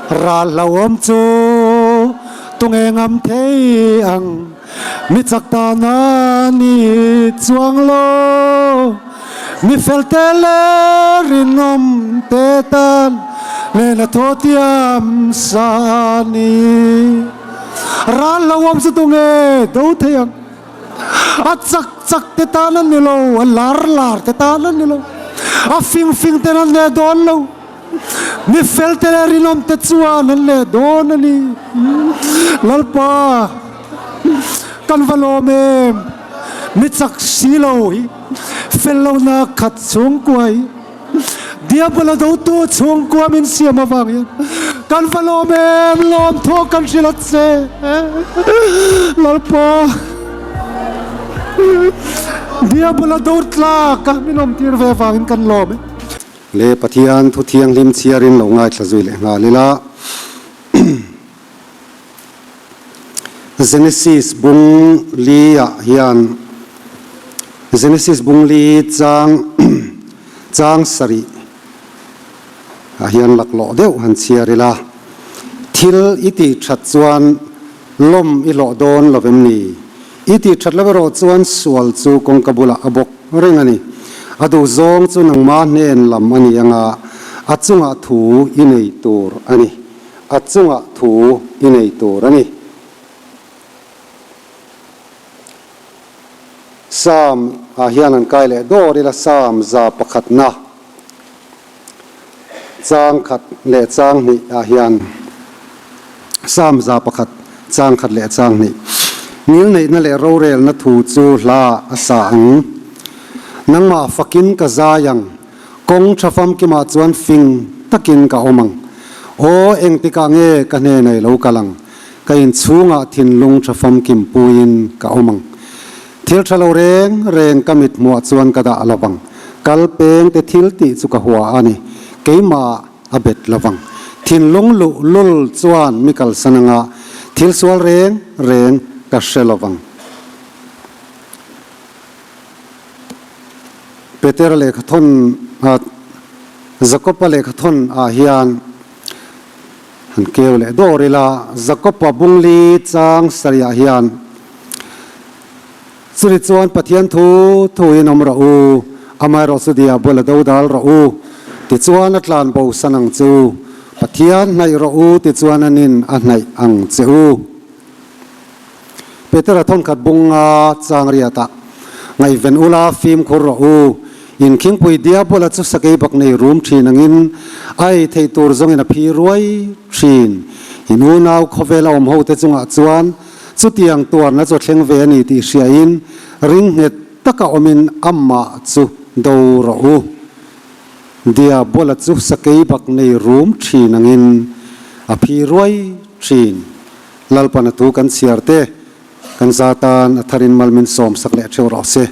Ral hlauhawm chu tunge ngam thei ang, mi chak tana ni chuang lo. Mi fel te leh rinawm te tan nena thaw tiam sa a ni. Ral hlauhawm chu tunge do thei ang? A chak chak te tan a ni lo, a lar lar te tan a ni lo, a fing fing ten an leh dawn lo. Mi fel te leh rinawm te chuan an leh dawn a ni. Lalpa, kan va lawm em? Mi chak si lo hi, fel lohna khat chhungkua hi, Diabola dotu chhungkua min siam avang hian kan va lawm em? Lawmthaw kan hrilh a che. Lalpa, Diabola do tlak a min awmtir ve avangin kan lawm e. Le Pathian thu thianghlim chhiarin lo ngaithla zui leh nghal ila. Genesis bung li ah hian Genesis bung li chang chang sarih ah hian laklawh deuh han chhiar ila. Thil i tih that chuan lawm i hlawh dawn lo vem ni? I tih that lo erawh chuan sual chu kawngka bulah a bawk reng a ni. A duh zawng chu nangma hnen lam a ni anga a chungah thu i nei tur a ni. A chungah thu i nei tur a ni. Psalm ah hian an kai leh dawr ila Psalm 100 na chang khat leh chang hnih ah hian Psalm 101 chang khat leh chang hnih Ngilneihna leh rorelna thu chu hla a sa ang. Nangmah fakin ka zai ang, kawng tha famkimah chuan fing takin ka awm ang. Aw engtikah nge ka hnenei lo kal ang, ka inchhungah thinlung tha famkim puiin ka awm ang. Thil tha lo reng reng ka mit hmuah chuan ka dah lo vang. Kal peng te thil tih chu ka hua a ni. Keimah a bet lo vang. Thinlung luh lul chuan mi kalsan anga thil sual reng reng ka hre lo vang. Petera lehkhathawn ah Jakopa lehkhathawn ah hian Han keu leh dawr ila, Jakopa bungli chang sarih ah hian, Churi chuan Pathian thu thuin awm rawh u, amaherawhchu diabol a dodal rawh u, tichuan a tlan bo san ang che u. Pathian hnaih rawh u, tichuan a nin a hnaih ang che u. Petera thawnkhat bunga chang riatah, Ngaihven ula fimkhur rawh u, in khingpui diabola chu sakei bak nei rum thin angin a ei theih tur zawngin a phi ruai thin. In unau khawvela awm hote chungah chuan chutiang tuarna chu a thleng ve a ni tih hriain ring nghet taka awmin amah chu do rawh u. Diabola chu sakei bak nei rum thin angin a phi ruai thin. Lalpan a tu kan chhiar te kan za tan a tharin mal min sawm sak leh theuh rawh se.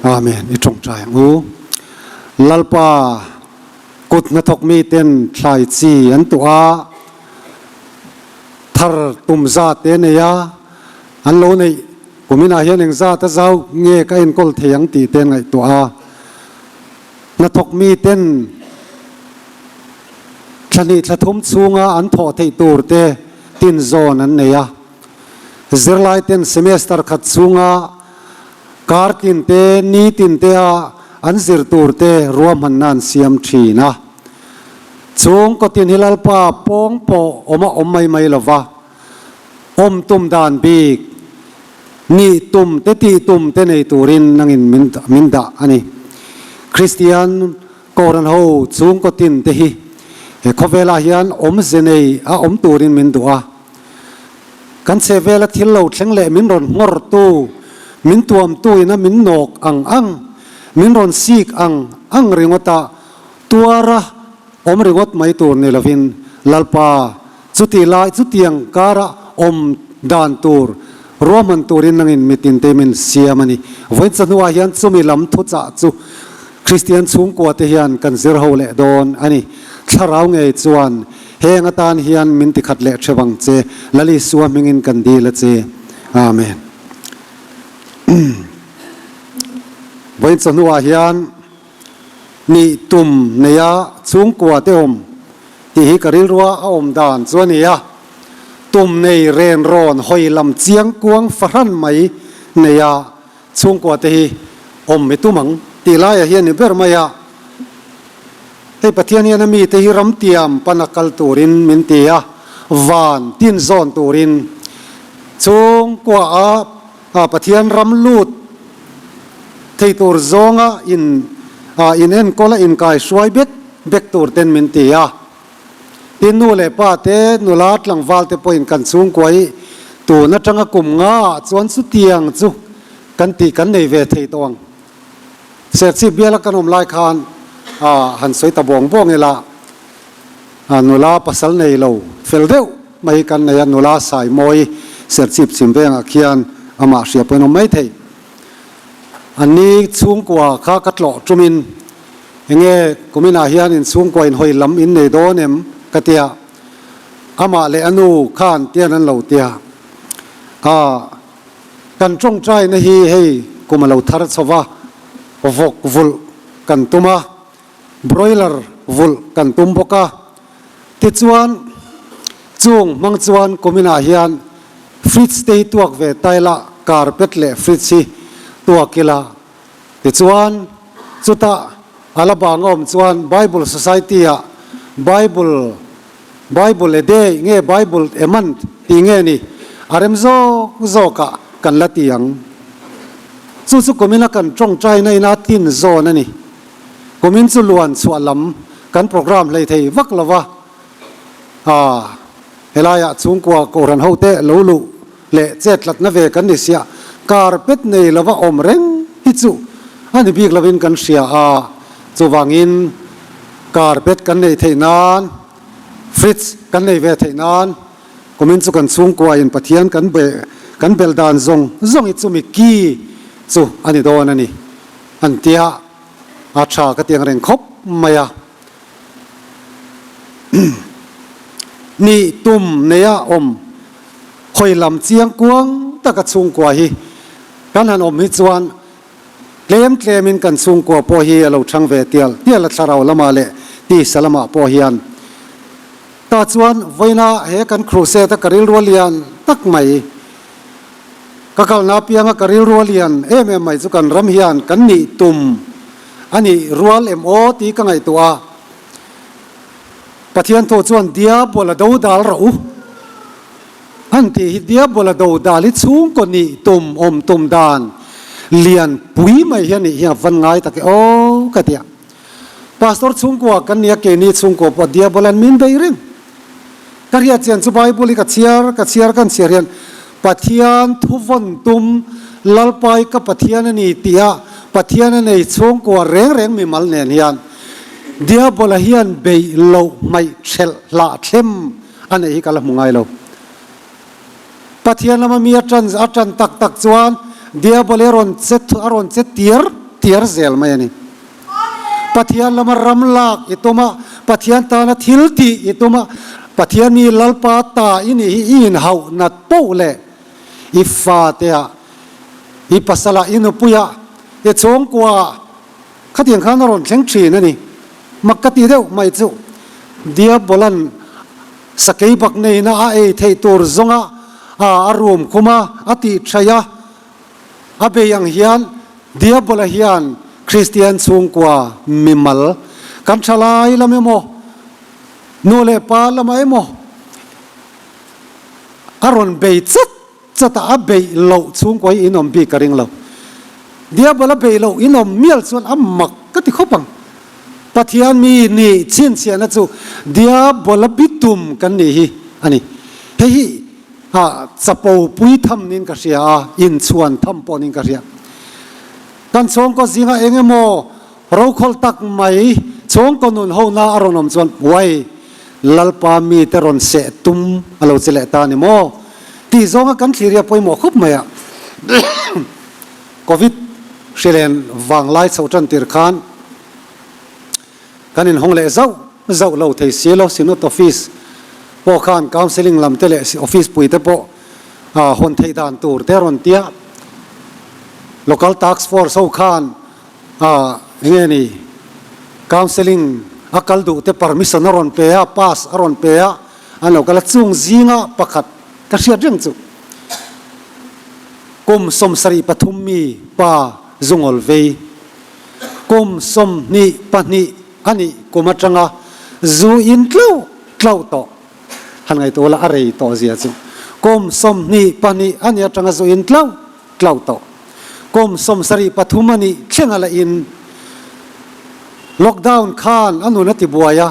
Amen. I tawngtai ang u. Lalpa kut hnathawk mi ten thlai chi an tuah a, thar tum za te nei a, an lo neih kuminah hian eng zat a zau nge ka enkawl thei ang tih te an ngaihtuah a. Hnathawk mi ten Thla hnih thla thum chhunga an thawh theih tur te tin zawn an nei a. Zirlai ten semester khat chhunga kar tin te, ni tin te a an zir tur te ruahmanna an siam thin a. Chung kawtin hi Lalpa pawng pawh awm a awm mai mai lo va, awm tum dan bik, nih tum te tih tum te nei turin nangin min dah a ni. Kristian Kohhran ho chhungkaw tin te hi he khawvelah hian awmze nei a awm turin min duh a. Kan chhehvela thil lo thleng leh min rawn nghawrtu, min tuamtu ina min nawk ang ang, min rawn sik ang ang ringawta tuara awm ringawt mai tur ni lovin Lalpa chuti lai chutiang kara awm dan tur ruahman turin nangin mitin te min siam a ni. Vawiin chahnuah hian chumi lam thuchah chu Kristian chhungkua te hian kan zir ho leh dawn a ni. Thlarau ngei chuan heng atan hian min ti khat leh theuh ang che. Lal Isua hmingin kan dil a che. Amen. Vawiin chawhnuah hian nih tum neia chhungkua te awm. Tih hi ka rilrua a awm dan chu a ni a, tum nei ren rawn hawi lam chiang kuang fahran mai nei a chhungkua te hi awm i tum ang tih laiah hian ni ber mai a. Hei Pathian hian a mite hi ramtiam pana kal turin min ti a, van tin zawn turin chhungkua a Pathian ram lut thei tur zawnga in in enkawl a inkai hruai bek bek tur ten min ti a. Tin nu leh pa te, nula tlangval te pawhin kan chhungkua hi tun atanga kum nga ah chuan chutiang chu kan tih kan nei ve thei tawh ang. Serchhip biala kan awm lai khan han sawi ta buang buang ila, nula pasal nei lo fel deuh mai hi kan nei a, nula Saimawi Serchhip chhim vengah khian amah hria pawhin awm mai thei. Anni chhungkua kha ka tlawh tumin enge kuminah hian in chhungkua in hawi lam in nei dawn em ka tia, amah leh a nu khan tian an lo tia. Kan tawngtaina hi hei kum a lo thar chho va, vawk vulh kan tum a, broiler vulh kan tum bawk a. Tichuan, chung hmang chuan kuminah hian fridge te hi tuak ve ta ila, carpet leh fridge hi tuak ila. Tichuan, chutah a la bang a awm chuan Bible Society-ah Bible Bible a day nge Bible a month tih nge ni a rem zawk zawkah kan la ti ang. Chu chu kumin a kan tawngtaina ina tin zawn a ni. Kumin chu luan chhuah lam kan program hlei thei vak lo va, aa helaiah chhungkua kohhran hote lo luh leh chet tlatna ve kan ni sia, carpet nei lova awm reng hi chu a ni bik lovin kan hria a, chuvangin carpet kan nei theih nan, fridge kan nei ve theih nan kumin chu kan chhungkua in Pathian kan be kan bel dan zawng zawng hi chumi ki chu a ni dawn a ni an tia a tha ka tiang reng khawp mai a. Nih tum neia awm hawi lam chiang kuang taka chhungkua hi kan han awm hi chuan tlem tlemin kan chhungkua pawh hi a lo chhang ve tial tial a thlarau lamah leh tisa lamah pawh hian. Tah chuan vawiina he kan crusade a ka rilru a lian tak mai, ka kalna apianga ka rilru a lian em em mai chu kan ram hian kan nih tum A nih rual em aw tih ka ngaihtuah a, Pathian thu chuan Diabol a do dal rawh u han tih hi Diabol a do dal hi chhungkaw nih tum awm tum dan lian pui mai hi a nih hi a van ngai tak e aw ka ti a. Pastor chhungkua kan nia keini chhungkua pawh Diabol an min bei reng. Ka hriat chian chu Bible hi ka chhiar ka chhiar kan chhiar hian Pathian thu vawn tum Lalpai ka Pathian a ni tih a Pathian a nei chhungkua reng reng mimal nen hian Diabola hian beih loh hmaih thelh hlah thlem a neih hi ka la hmu ngai lo. Pathian lama mi a tan a tan tak tak chuan Diabol hi a rawn che a rawn che tiar tiar zel mai a ni. Pathian lama ram lak i tum a, Pathian tana thil tih i tum a, Pathian mi Lalpa ta i nih hi i inhauh nat poh leh i fateah, i pasalah, i nupuiah, i chhungkuaah khatiang khan a rawn thleng thin a ni. Mak ka ti deuh mai chu Diabolan sakei bak neina a ei theih tur zawnga a rum khum a, a tih thaih a, A bei ang hian Diabola hian Kristian chhungkua mimal kan thalai lam emaw, nu leh pa lamah emaw a rawn bei chat chat a, a beih loh chhungkua hi inawm bik ka ring lo. Diabola beih loh inawm mial chuan a mak ka ti khawp ang. Pathian mi nih chhinchhiahna chu Diabola bitum kan nih hi a ni. Hei hi A chapo pui tham niin ka hria a, inchhuan tham pawh niin ka hria. Kan chhawngkaw zingah eng emaw rokhawlh tak mai chhawngkaw nun hona a rawn awm chuan uai, Lalpa mite rawn seh tum a lo che leh ta ni maw? Tih zawnga kan thlir hi a pawimawh khawp mai a. Covid hrilen vanglai chho tan tir khan Kan inhawng leh zauh zauh lo thei si lo, Synod Office pawh khan Counselling lam te leh Office pui te pawh hawn theih dan tur te a rawn ti a. Local Task Force ho khan eng nge ni Counselling A kal duh te permission a rawn pe a, pass a rawn pe a, an lo kal a, chung zinga pakhat ka hriat reng chu kum 73 mi pa zungawl vei, kum 22 a nih kum atanga zu in tlauh tlauh tawh han ngaihtuah la a rei tawh zia chu kum 22 a nih atanga zu in tlauh tlauh tawh. Kum 73 a nih thleng a la in lockdown khan a nun a ti buai a,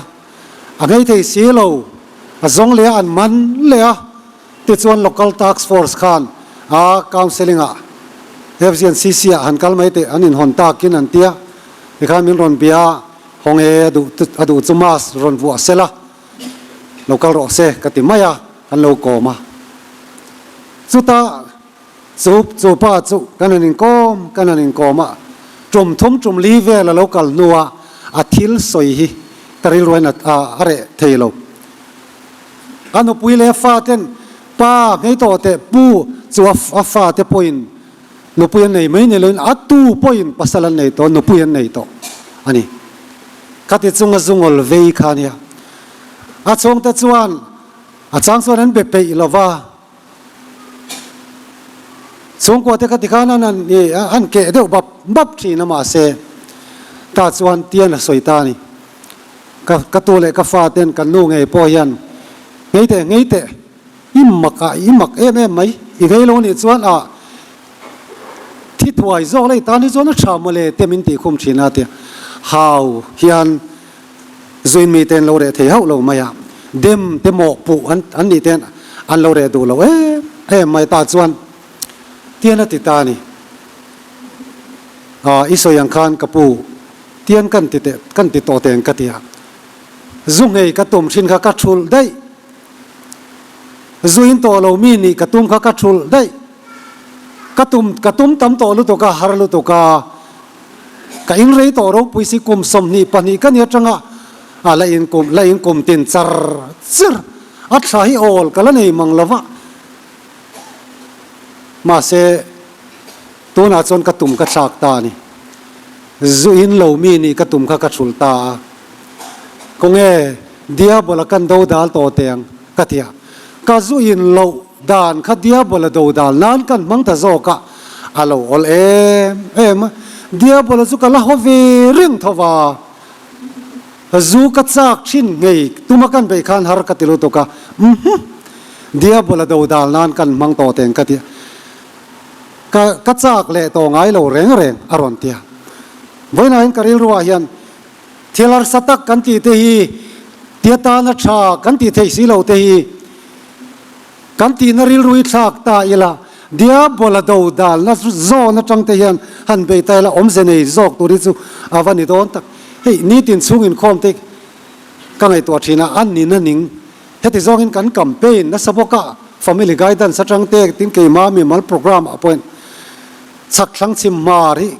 a ngei thei si lo, a zawng leh a an man leh a, tichuan local task force khan a counselling ah FGNCC ah han kal mai teh an inhawn takin an tia, tikhan min rawn bia a, haw nge a duh a duh chu mask rawn vuah sela lo kal rawh se ka ti mai a, an lo kawm a. Chutah Chu chu pa chu kan han inkawm kan han inkawm a, tum thum tum li vel a lo kal hnua a thil sawi hi ka rilruain a a reh thei lo. A nupui leh a faten pa ngei tawh teh pu chu a a fate pawhin nupui an nei mai ni loin a tu pawhin pasal an nei tawh nupui an nei tawh a ni. Khati chunga zungawl vei kha a nia. A chhungte chuan a chang chuan an be peih lova. Chhungkua te kha tikhan an an i an keh deuh bap bap thin a mahse ta chuan tian a sawi ta a ni. Ka ka tu leh ka fa ten kan nu ngei pawh hian ngei teh ngei teh i mak a i mak em em mai i ngei lo nih chuan ah thi thuai zawk lei tan hi chuan a tha mawle te min tih khum thin a tia hau hian Zuin mite an lo reh thei hauh lo mai a, dem te mawh puh an an nih ten an lo reh duh lo em em mai ta chuan tian a ti ta a ni. Aw i sawi ang khan ka pu tian kan ti teh kan ti tawh teng ka ti a, zu nghei ka tum thin kha ka thulh daih, zuin tawh lo mi nih ka tum kha ka thulh daih, ka tum ka tum tam tawh lutuk a har lutuk a. Ka in rei tawh ropui si kum 22 ka ni atanga a la in kum la in kum tin char char a thla hi awl ka la nei mang lova mahse tunah chuan ka tum ka thlak ta a ni zu in lo mi nih ka tum kha ka thulh ta a kawng e diabola kan do dal tawh teh ang ka ti a ka zu in loh Dan kha Diabola dodal nan kan hmang ta zawk a, a lo awl em em a. Diabola chu ka la haw ve reng tho va, zu ka chak thin ngei tuma kan beih khan har ka ti lutuk a, Umhum, Diabola dodal nan kan hmang tawh teng ka ti a, ka ka chak leh tawh ngai lo reng reng a rawn ti a. Vawiinah hian ka rilruah hian thil harsa tak kan tih te hi, ti atana tha kan tih theih si lo te hi, Kan tihna rilru hi thlak ta ila, Diabola do dalna zawn atang te hian han bei ta ila awmze nei zawk tur hi chu a va ni dawn tak. Hei nitin chhung inkhawm te ka ngaihtuah thin a, an nina ning. Heti zawngin kan campaign nasa bawk a, family guidance atang te tin keimah mimal program ah pawhin chhak thlang chhim hmar hi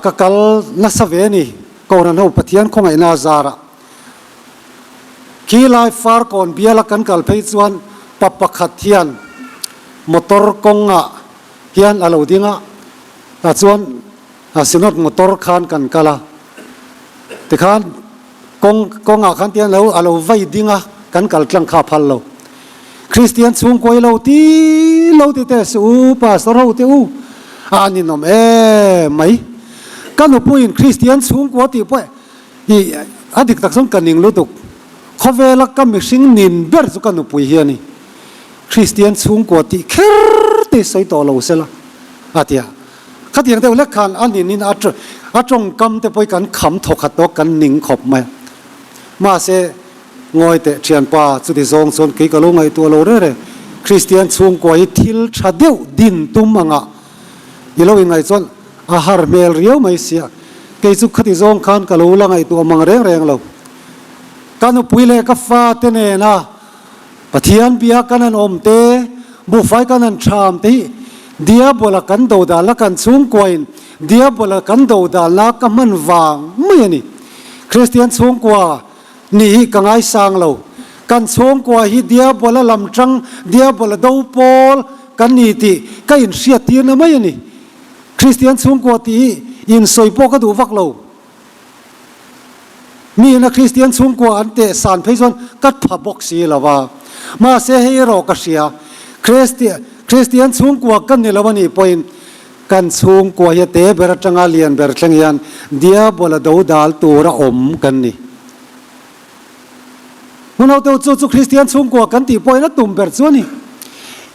ka kal nasa ve a ni, Kohhran ho Pathian khawngaihna a zarah. Khi lai Farkawn biala kan kal phei chuan pa pakhat hian motor kawngah hian a lo ding a, tah chuan Synod motor khan kan kal a, tikhan kawng kawngah khan tian lo a lo vai ding a, kan kal tlang kha a phal lo. Kristian chhungkaw i lo ti lo ti teh suh u, Pastor ho te u, a ninawm em mai. Ka nupuiin Kristian chhungkaw tih pawh I a dik tak chuan ka ning lutuk. Khawvela ka mihring nin ber chu ka nupui hi a ni. Kristian chhungkua tih kher te sawi tawh lo sela a ti a. Khatiang deuh lek khan a ninin a a tawngkam te pawh hi kan kham thawk khat tawk kan ning khawp mai a. Mahse ngawi teh thianpa chuti zawng chuan kei ka lo ngaihtuah lo reng reng. Kristian chhungkua hi thil tha deuh din tum angah I lo ingaih chuan a har hmel riau mai sia, kei chu khati zawng khan ka lo la ngaihtuah mang reng reng lo. Ka nupui leh ka fate nena Pathian bia kan han awm te, buhfai kan han tham te hi Diabola kan do dalna kan chhungkuain Diabola kan do dalna ka hman vang mai a ni. Kristian chhungkua nih hi ka ngaisang lo. Kan chhungkua hi Diabola lam tang, Diabola do pawl kan ni tih ka inhriat tirna mai a ni. Kristian chhungkua tih hi insawi pawh ka duh vak lo. Mi ina Kristian chhungkua an teh san phei chuan ka tha bawk si lo va. Mahse hei erawh ka hria, Kristian chhungkua ka ni lo a nih pawhin kan chhungkua hi a te ber atanga lian ber thleng hian Diabola do dal tura awm kan ni. Hmun ho te chu chu Kristian chhungkua kan tih pawhin a tum ber chu a ni.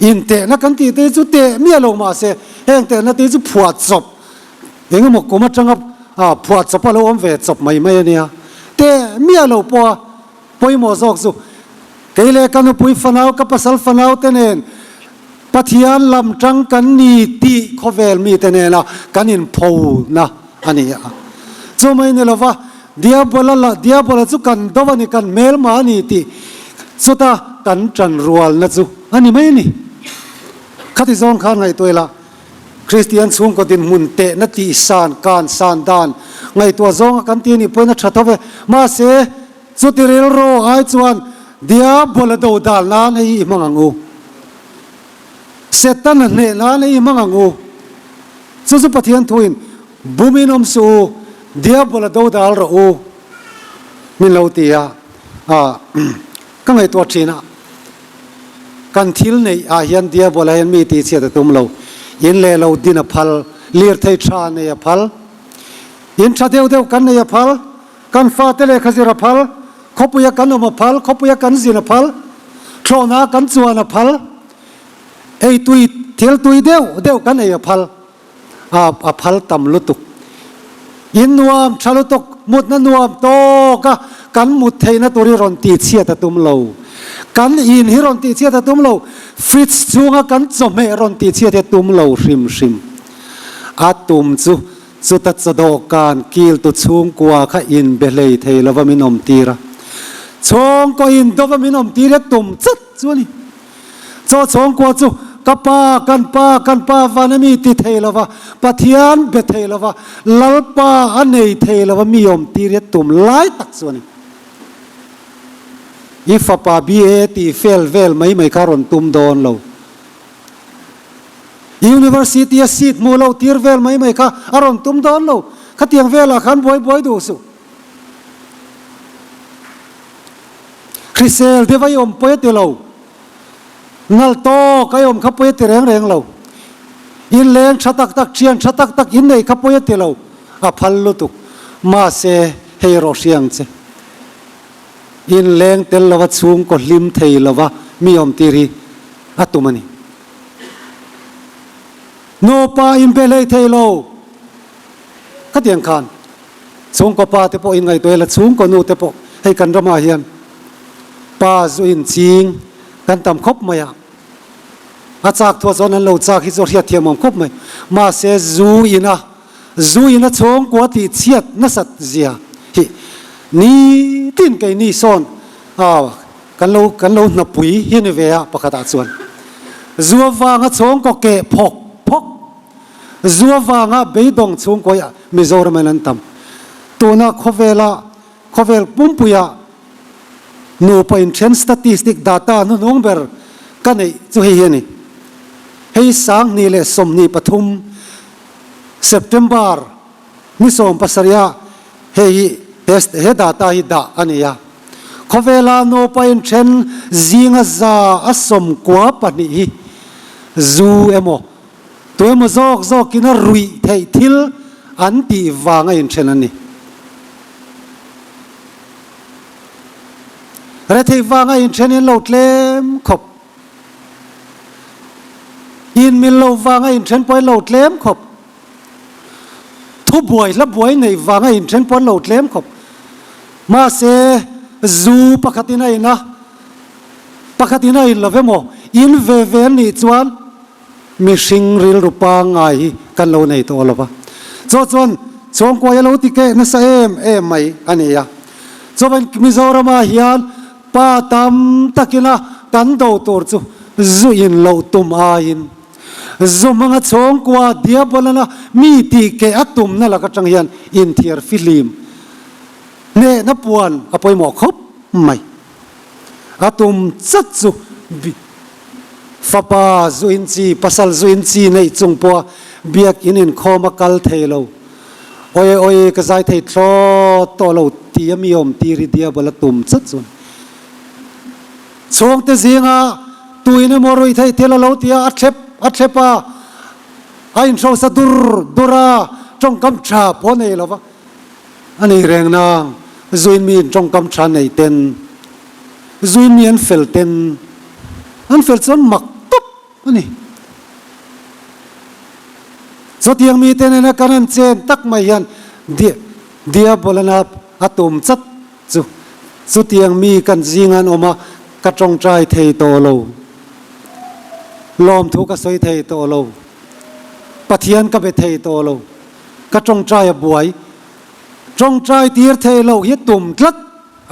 Intehna kan tih te hi chu teh miah lo mahse heng tehna te hi chu phuah chawp Eng emaw kum atanga phuah chawp a lo awm ve chawp mai mai a nia. Teh miah lo pawha pawimawh zawk chu kei leh ka nupui fanau, ka pasal fanau te nen Pathian lam tang kan ni tih khawvel mite nena kan inphona a ni a. Chu mai ni lova Diabola la Diabola chu kan do a ni, kan hmelma a ni tih chuta kan tanrualna chu a ni mai a ni. Khati zawng khan ngaihtuah ila. Kristian chhungkaw dinhmun tehna tih san kan san dan ngaihtuah zawnga kan ti anih pawhin a tha tho ve. Mahse, chuti rilru ai chuan Diabola do dal nan hei i hmang ang u. Setana hneh nan hei i hmang ang u. Chu chu Pathian thuin bumin awm suh u, Diabola do dal rawh u min lo ti a, ka ngaihtuah thin a. Kan thil neih ah hian Diabola hian mi tihchhiat a tum lo. In leh lo din a phal, lirthei tha nei a phal. In tha deuh deuh kan nei a phal, kan fate lehkha zir a phal, khawpuia kan awm a phal, khawpuia kan zin a phal, thlawhna kan chuan a phal, ei tui thil tui deuh deuh kan ei a phal. A phal tam lutuk. In nuam tha lutuk, mutna nuam tawk a, kan mut theihna tur hi rawn tihchhiat a tum lo. Kan in hi rawn tihchhiat a tum lo, fridge chhunga kan chawhmeh rawn tihchhiat hi a tum lo hrim hrim. A tum chu chuta chawdawhkan kiltu chhungkua kha inbe hlei thei lova min awm tir a, chhungkaw indova min awm tir hi a tum chat chu a ni. Chaw chhawngkua chu ka pa, kan pa, kan pa van a mi ti thei lova, Pathian be thei lova, Lalpa a nei thei lova mi awm tir hi a tum lai tak chu a ni. I fapa BA tih fel vel mai mai kha rawn tum dawn lo. University a seat hmuh loh tir vel mai mai kha a rawn tum dawn lo. Khatiang velah khan buai buai duh suh. Hrisel deuh a i awm pawi a ti lo. Nal tawk a i awm kha pawi a ti reng reng lo. In leng tha tak tak, thian tha tak tak in nei kha pawi a ti lo. A phal lutuk. Mahse, hei erawh hria ang che. In leng tel lova chhungkaw hlim thei lova mi awm tir hi a tum a ni. Nupa inbe hlei thei lo. Khatiang khan. Chhungkaw pa te pawh in ngaihtuah ila, chhungkaw nu te pawh hei kan ramah hian pa zu in ching kan tam khawp mai a, a chak thuah chuan an lo chak hi chu a hriatthiam awm khawp mai. Mahse zu ina zu ina chhungkua tih chhiat nasat zia hi nitin keini sawn kan lo kan lo hnapui hi a ni ve a pakhatah chuan zu avanga chhungkaw keh phawk phawk Zu avanga beidawng chhungkawiah Mizoram in an tam. Tuna khawvela khawvel pumpuia nupa inthen statistic data hnuhnung ber ka neih chu hei hi a ni. Hei 2023 September ni 17 ah hei hi he data hi dah a ni a. Khawvela nupa inthen zinga 92% hi zu emaw Tuemaw zawk zawkin a ruih theih thil an tih vang a inthen a ni. Retheih vang a inthen in lo tlem khawp. Inmil lo vang a inthen pawh in lo tlem khawp. Thubuai hla buai neih vang a inthen pawh in lo tlem khawp. Mahse, zu pakhatin a in a, pakhatin a in lo emaw, in ve ve an nih chuan, Mihring rilru pangngai hi kan lo nei tawh lo va, chaw chuan chawngkuai a lo ti keh nasa em em mai a ni a. Chuan Mizoramah hian pa tam takina kan do tur chu zu in loh tum aiin zu hmanga chawngkua diabolana mi tih keh a tumna lak atang hian inthiar fihlim hnehna puan a pawimawh khawp mai. A tum chat chu fapa zu in chi, pasal zu in chi neih chung pawha biakin inkhawm a kal thei lo. Awi awi ka zai thei thlawt tawh lo tih. ti a mi awm tir hi diabol a tum chat chuan chhungte zinga tuin emaw ruihtheih thil a lo ti a, a thlep a thlep a, a inhrosa dur dur a, tawngkam tha pawh a nei lo va, a nei reng nang, zuin mi in tawngkam tha nei ten, zuin mi an fel ten, an fel chuan mak tawp a ni. Chutiang mite nena kan han chen tak mai hian Diabolana a tum chat chu chutiang mi kan zinga an awm a, ka tawngtai thei tawh lo, lawmthu ka sawi thei tawh lo, Pathian ka be thei tawh lo, ka tawngtai a buai, tawngtai tir thei loh hi tum tlat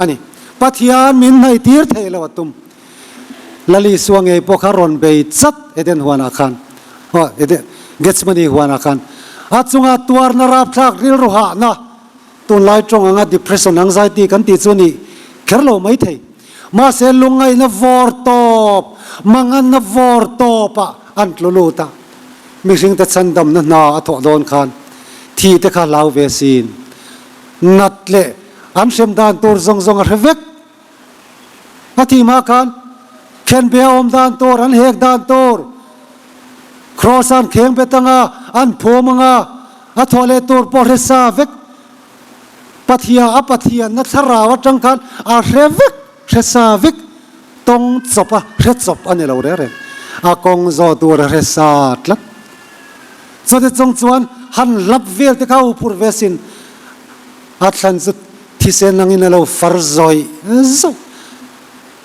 a ni. Pathian min hnaih tir thei lo a tum. Lalisua ngei pawh kha rawn bei chat Eden huanah khan, aw Eden, Gethsemane huanah khan a chunga tuarna rapthlak rilru hahna Tunlai tawng anga depression anxiety kan tih chu ni kher lo mai thei. Mahse lungngaihna vawr tawp, manganna vawr tawpah an tlu lut a. Mihringte chhandamna hna a thawh dawn khan thi te kha hlau ve sin. Nat leh an hrem dan tur zawng zawng a hre vek. A thih hma khan khenbe a awm dan tur, an hek dan tur, Kraws an kheng bet anga, an phum anga, a thawh leh tur pawh hre sa vek. Pathia a Pathianna thlarau atang khan a hre vek, hre sa vek, tawng chawp a hre chawp a ni lo reng reng. A kawng zawh tur a hre sa tlat. Chute chung chuan han hlap vel te kha a huphurh ve sin. A thlan chu thisen angin a lo far zawih zawih.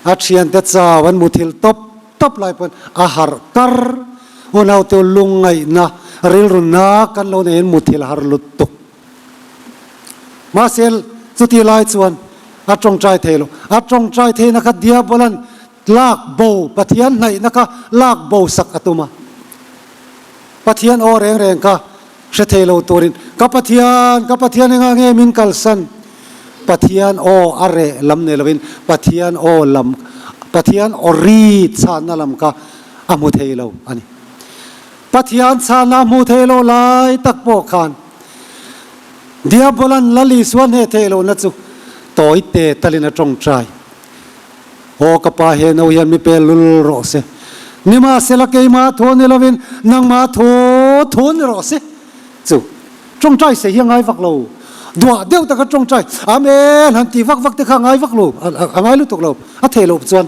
A thiante chau an muthilh tawp tawp lai pawn a harh kar. Unaute lungngaihna rilru na kan lo neiin muthilh har lutuk. Mahse chuti lai chuan a tawngtai thei lo. A tawngtai theihna kha Diabolan lak bo, Pathian hnaihna kha lak bo sak a tum a. Pathian aw reng reng kha Hre thei lo turin, Ka Pathian, ka Pathian engah nge min kalsan? Pathian aw a reh lam nei lovin Pathian aw lam, Pathian aw ri chhanna lam kha a hmu thei lo a ni. Pathian chhanna a hmu thei lo lai tak pawh khan Diabolan Lal Isua hneh theih lohna chu tawi te talin a tawngtai. Aw ka pa he no hian mi pel lul rawh se. Nimahsela keimah thu ni lovin nangmah thu thu ni rawh se. Chu tawngtai se hi a ngai vak lo. Duah deuh taka tawngtai Amen han tih vak vak te kha a ngai vak lo, a ngai lutuk lo. A theih loh chuan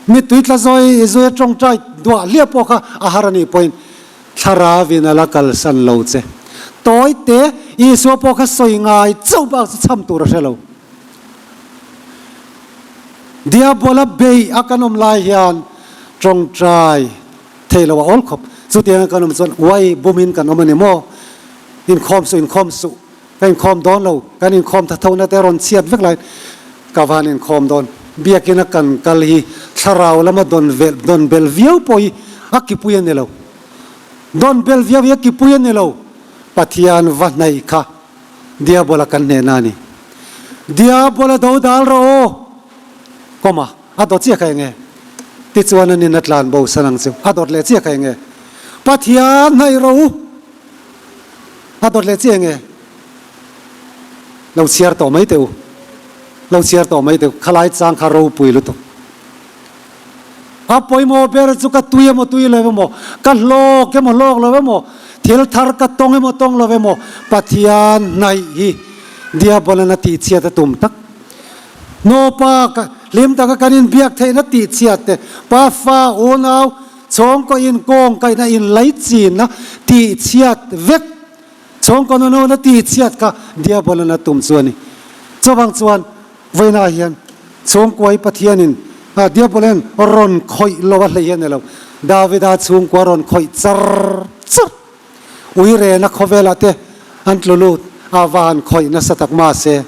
mittui tla zawi zawi a tawngtai duah hliah pawh kha a har a nih pawhin Thlarauin a la kalsan lo che. Tawi te Isua pawh kha sawi ngai chauh bak chu chham tur a hre lo. Diabola bei a kan awm lai hian tawngtai thei lo a awl khawp. Chutianga kan awm chuan uai bumin kan awm a ni maw? Inkhawm suh, inkhawm suh, ka inkhawm dawn lo, kan inkhawm tha tho na te rawn chhiat vek laiin ka van inkhawm dawn. Biakina kan kal hi thlarau lama dawn vel, dawn bel viau pawh hi a kipui a ni lo. Dawn bel viau hi a kipui a ni lo. Pathian va hnaih kha. Diabola kan hnehna a ni. Diabola do dal rawh aw! Kawma, a dawt chiah kha eng nge? Tichuan a nin a tlan bo san ang chu. A dawt leh chiah kha eng nge? Pathian hnaih rawh u! A dawt leh chiah eng nge? Lo chhiar tawh mai teh u. Lo chhiar tawh mai teh u. Khalai chang kha ropui lutuk. A pawimawh ber chu ka tui emaw tui lo emaw, ka hlawk emaw hlawk lo emaw, thil thar ka tawng emaw tawng lo emaw, Pathian hnaih hi Diabolan a tihchhiat a tum tak. Nupa hlim taka kan inbiak theihna tihchhiat te, pafa, unau, chhawngkaw inkawng kaihna inlaichinna tihchhiat vek, chhawngkaw nununa tihchhiat kha Diabolan a tum chu a ni. Chuvang chuan Vawiinah hian chhungkuai Pathianin Diabolen rawn khawih lo a hlei a ni lo. Davida chhungkua rawn khawih char char. Uirena khawvelah te an tlu lut a va han khawih nasa tak mahse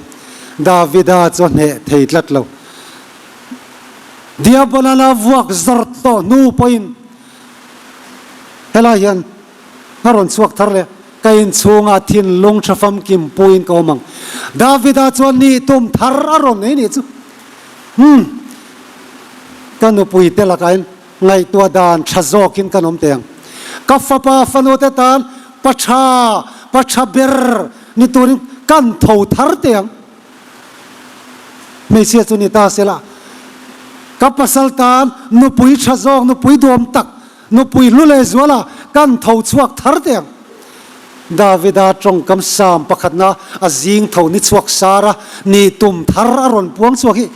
Davida chu a hneh thei tlat lo. Diabolan a vuak zawr tawh hnu pawhin helai hian A rawn chhuak thar leh, Ka inchhungah thinlung tha famkim puiin ka awm ang. Davida chuan nih tum thar a rawn nei nih chu. Umm, ka nupui te lakain ngaihtuah dan tha zawkin kan awm teh ang. Ka fapa fanu te tan pa tha, pa tha ber ni turin kan tho thar teh ang. Hmeichhia chu ni ta sela, ka pasal tan nupui tha zawk, nupui duam tak, nupui hlu leh zuala kan tho chhuak thar teh ang. Davida tawngkam Psalm pakhatna a zing tho ni chhuak sar a, ni tum thar a rawn puang chhuak hi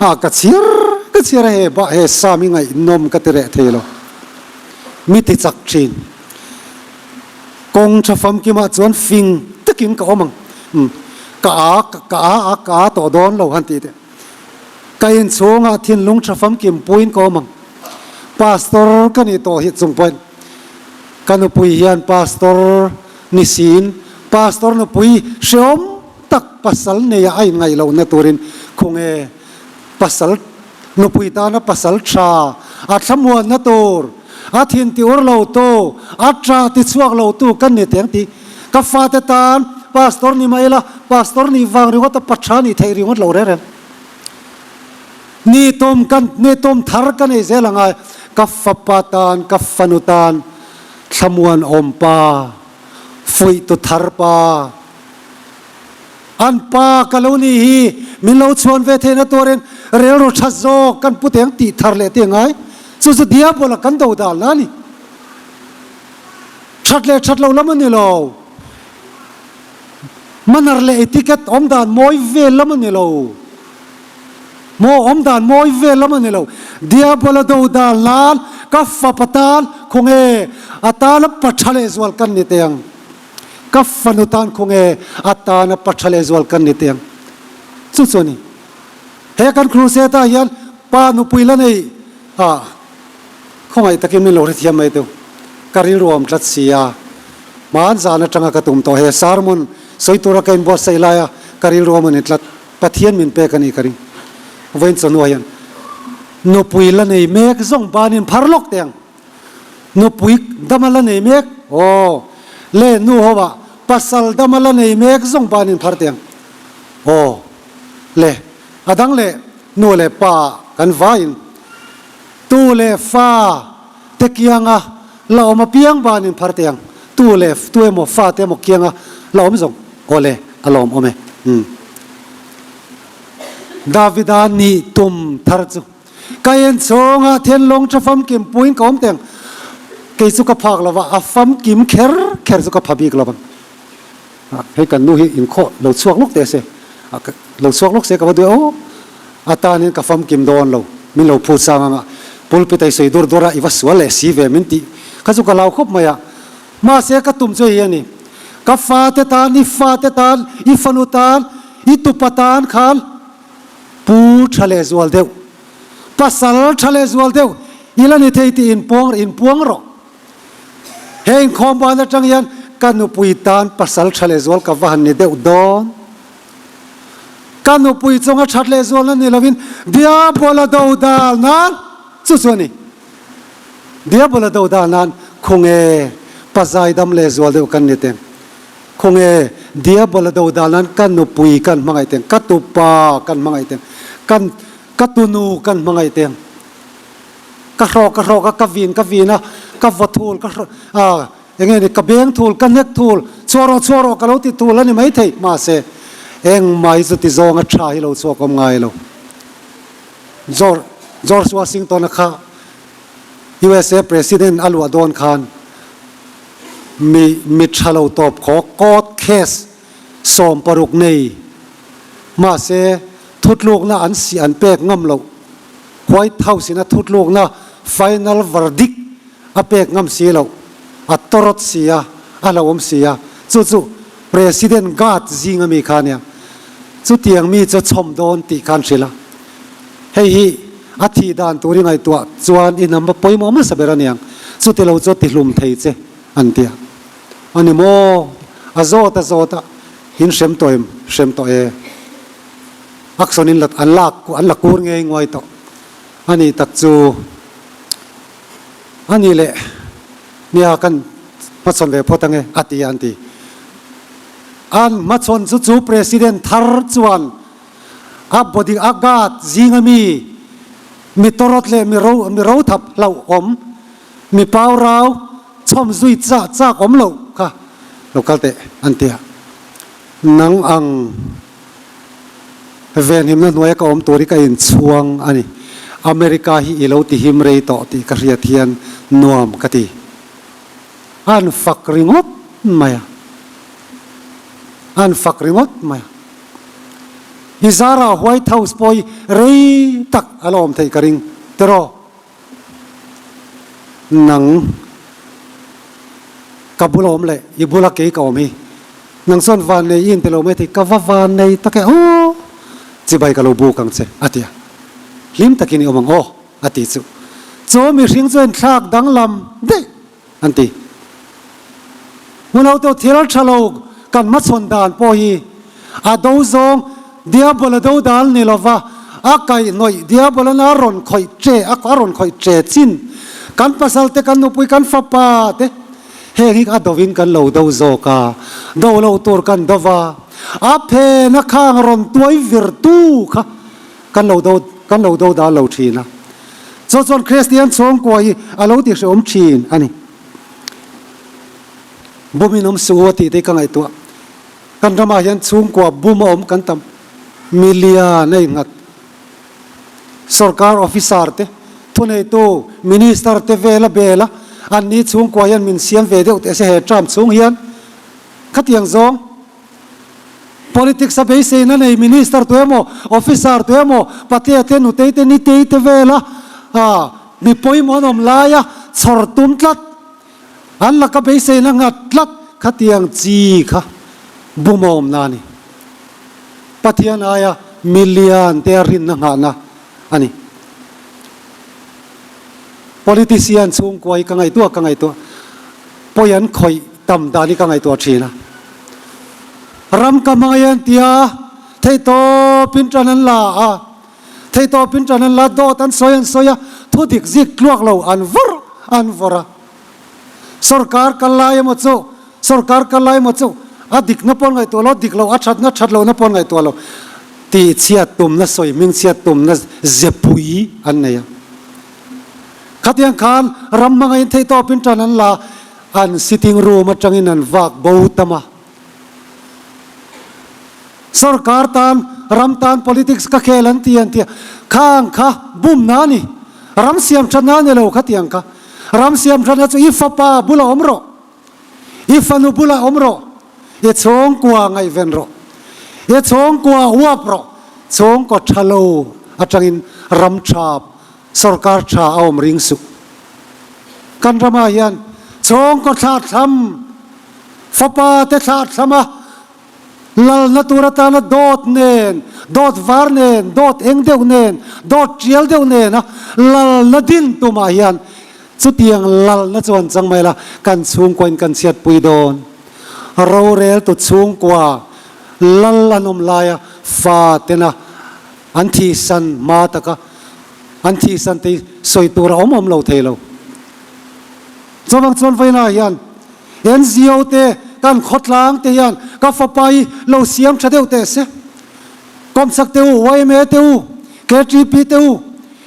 a ka chhiar ka chhiar a, he bah he Psalm hi ngaihnawm ka ti reh thei lo. Mi ti chak thin. Kawng tha famkimah chuan fing takin ka awm ang. Umm ka a ka a a ka a tawh dawn lo han tih teh. Ka inchhungah thinlung tha famkim puiin ka awm ang. Pastor ka nih tawh hi chung pawhin ka nupui hian pastor ni siin pastor nupui hreawm tak pasal neia a inngaih lohna turin khawnge pasal nupui tana pasal tha a thlamuanna tur a thin ti ur lo tu a tah ti chhuak lo tu kan ni teng tih ka fate tan pastor ni mai ila pastor nih vang ringawt a pa tha nih theih ringawt lo reng reng. Ni tum kan ni tum thar ka nei zel angai ka fapa tan ka fanu tan thlamuan awm pa fuih tu thar pa an pa ka lo ni hi min lo chhuan ve theihna turin rilru tha zawk kan pu teng tih thar leh te angai chu chu diabola kan do dal na ani that leh that lo lam ani lo manner leh etiquette awm dan mawi vel lam ani lo. Maw awm dan mawi vel lam a ni lo. Diabola do dan lan ka fapa tan khawnge a tana pa tha lehzual kan ni teh ang. Ka fanu tan khawnge a tana pa tha lehzual kan ni teh ang. Chu chu a ni. He kan crusade ah hian pa nupui la nei ah khawngaih takin min lo hrethiam mai teu. Ka rilru a awm tlat si a. Hmaan zan atanga ka tum tawh he sermon sawi tura ka inbuatsaih laia ka rilru awm a ni tlat. Pathian min pek a ni ka ring. Vawiin chawhnuah hian nupui la nei mek zawng banin phar lawk teh ang. Nupui dama la nei mek, aw, le nu ho ah pasal dama la nei mek zawng banin phar teh ang. Aw, le, a dang leh nu leh pa kan vaiin tu leh fa te kianga la awm apiang banin phar teh ang. Tu leh tu emaw fa te emaw kianga la awm zawng. Aw le, a lawm awm e. Umm. Davida nih tum thar chu ka en chhawngah thinlung tha famkim puiin ka awm teng. Kei chu ka phak lo va, a famkim kher kher chu ka pha bik lo vang. Hei kan nu hi inkhawh lo chhuak lawk teh se, lo chhuak lawk se ka va duh e aw. A tanin ka famkim dawn lo, min lo phut sang anga pulpit a i sawi dur dur a, i va sual leh si ve min tih kha chu ka lau khawp mai a. Mahse ka tum chu hei a ni, ka fate tan, i fate tan, i fanu tan, i tupa tan khan pu tha leh zual deuh, pasal tha leh zual deuh i la ni thei tih inpuang inpuang rawh. He inkhawm ban atang hian ka nupui tan pasal tha leh zual ka va han ni deuh dawn. Ka nupui chunga that leh zualna ni lovin Diabola do dal nan chu chu a ni. Diabola do dal nan khawnge pazai dam leh zual deuh kan ni teng. Khawnge Diabola do dal nan ka nupui kan hmangaih teng, ka tupa kan hmangaih teng, kan ka tunu kan hmangaih teng. Ka hrawk ka hrawk a, ka vin ka vin a, ka vaw thul ka hrawk a, enge ni ka beng thul, ka nek thul, chhuah rawh chhuah rawh ka lo ti thul a ni maithei. Mahse engmah hi chuti zawnga tha hi lo chhuak awm ngai lo. George Washington-a kha USA President a luah dawn khan mi mi tha lo tawp khaw court case 60 nei mahse thutlukna an si an pek ngam loh White House in a thutlukna final verdict a pek ngam si loh a tawrawt si a a hlauhawm si a chu chu President guard zinga mi kha ania chutiang mi chu chhawm dawn tih khan hrilh a. Hei hi a thih dan tur i ngaihtuah chuan i hnam a pawimawh hmasa ber a niang, chuti lo chu tihlum thei che an ti a. A ni maw? A zawt a zawt a, in hrem tawh em? Hrem tawh e. Action in la an lak an la kur ngei nguai tawh a nih tak chu a nih leh nia kan hmachhawn ve phawt ange a ti a an ti. An hmachhawn chu chu President thar chuan A body a guard zinga mi, mi tawrawt leh mi ro mi ro thap hlauh awm, mi pau rau chhawm zui chah chak awm loh kha lo kal teh an ti a. Nang ang Venhimna hnuaia ka awm tur hi ka inchhuang a ni. America hi i lo tihim rei tawh tih ka hriat hian nuam ka ti. An fak ringawt mai a. An fak ringawt mai a. I zarah White House pawh hi rei tak a la awm theih ka ring tiraw? Nang ka bula awm leh i bula kei ka awm hi nang chuan vannei i inti lo mai thei, ka va vannei tak e aw, chibai ka lo buk ang che a ti a, hlim takin i awm ang aw a ti chu. Chu mihring chuan thlak danglam daih an ti. Hmulo tawh thil tha lo kan hmachhawn dan pawh hi a do zawng Diabol a do dal ni lova a kaihhnawih Diabol an a rawn khawih che a rawn khawih che chin kan pasal te kan nupui kan fapa te heng hi a dovin kan lo do zawk a do lo tur kan do va a phen a khang rawn tuai vir tu kha kan lo do kan lo do dal lo thin a chu chuan Kristian chhungkua hi a lo tihreawm thin a ni. Bumin awm suh u a tih te hi ka ngaihtuah. Kan ramah hian chhungkua bum a awm kan tam million a innghat. Sorkar officer te, thuneitu minister te vela bela anni chhungkua hian min siam ve deuh teh se he term chhung hian khatiang zawng politics a beiseina nei minister tu emaw officer tu emaw patea te nutei te nitei te vela mi pawimawh an awm laia chhawr tum tlat. An laka beiseina nghat tlat khatiang chi kha bumawmna a ni. Pathian aia million te a rinna nghahna a ni. Politician chhungkua hi ka ngaihtuah ka ngaihtuah pawi an khawih tam dan hi ka ngaihtuah thin a. Ram ka hmangaih an tia theihtawpin tan an la a. Theihtawpin ṭan an la, dawt an sawi an sawi a, thu dik zik tluak lo an vawrh an vawrh a. Sorkar kal lai emaw chu, sorkar kal lai emaw chu a dikna pawn ngaihtuah lo, dik lo a ṭhatna ṭhat lohna pawn ngaihtuah lo tih chhiat tumna sawi hming chhiat tumna zepui an nei a. Khatiang khan ram hmangaiin theihtawpin ṭan an la, an sitting room aṭangin an vak bo tam a. Sorkar tan, ram tan politics ka khel an ti an ti a, khang kha bumna a ni. Ram siam thatna a ni lo kha tiang kha. Ram siam thatna chu i fapa bulah awm rawh, i fanu bulah awm rawh, i chhungkua ngaihven rawh, i chhungkua uap rawh, chhungkaw tha lo atangin ram tha, sorkar tha a awm ring suh. Kan ramah hian chhungkaw thlathlam, fapa te thlathlam a, Lalna tur atana dawt nen, dawt var nen, dawt eng deuh nen, dawt tial deuh nena lalna din tumah hian chutiang lalna chu an chang mai la, kan chhungkuain kan chhiatpui dawn. Roreltu chhungkua lal an awm laia fa tena an thihsan hma taka an thihsan te hi sawi tur a awm awm lo thei lo. Chuvang chuan vawiinah hian NGO te, kan khawtlang te hian ka fapa hi lo siam tha deuh teh se. Kawmchak te u, yma te u, KTP te u,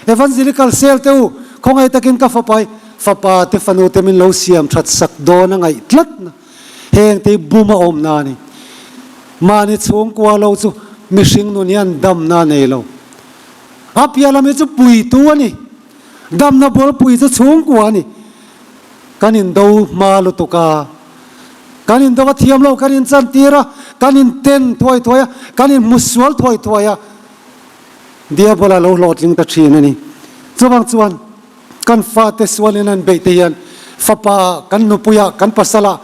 Evangelical Cell te u, khawngaih takin ka fapa hi fapa te fanu te min lo siam that sak dawn a ngaih tlat na. Heng te hi bum a awm na a ni. Mahni chhungkua lo chu mihring nun hian damna a nei lo. A piah lam hi chu puitu a ni. Damna bawlpui chu chhungkua a ni. Kan indo hma lutuk a, kan indo a thiam lo, kan inchantir a, kan inten thuai thuai a, kan inhmusual thuai thuai a, Diabola lo hlawhtling ta thin a ni. Chuvang chuan kan fate sualin an beih te hian fapa kan nupuia kan pasala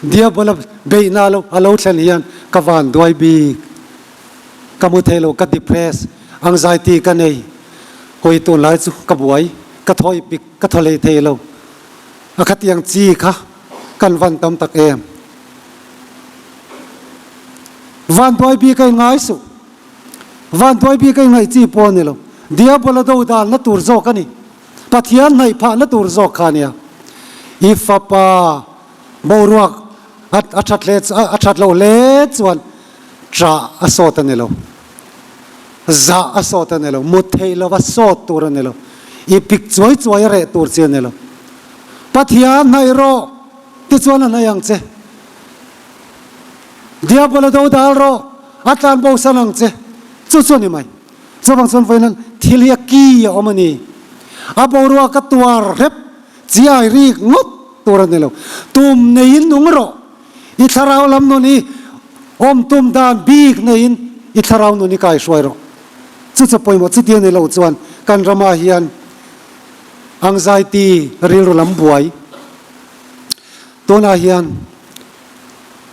Diabola beihna lo a lo thlen hian ka van duai bik, ka mu thei lo, ka depress, anxiety ka nei, hawi tunlai chu ka buai, ka thawi pik. Ka thaw lei thei lo. A khatiang chi kha kan van tam tak em. Vanduai bik a inngai suh. Vanduai bik a inngaih chi pawh a ni lo. Diabola do dalna tur zawk a ni. Pathian hnaih phahna tur zawk kha a nia. I fapa boruak a that hle a that loh hle chuan ṭah a sawt a ni lo. Zah a sawt a ni lo, mut theih lova sawt tur a ni lo, i pik chuai chuai a reh tur chi a ni lo. Pathian hnaih rawh, tichuan a hnaih ang che. Diabola do dal rawh, a tlan bosan ang che. Chu chu a ni mai. Chuvang chuan vawiin thil hi a ki a awm a ni. A boruak a tuar hrep chiai rik ngawt tur a ni lo. Tum neiin nung rawh. I thlarau lam nun hi awm tum dan bik neiin i thlarau nun hi kai hruai rawh. Chu chu pawimawh chuti a ni lo chuan kan ramah hian anxiety rilru lam buai tunah hian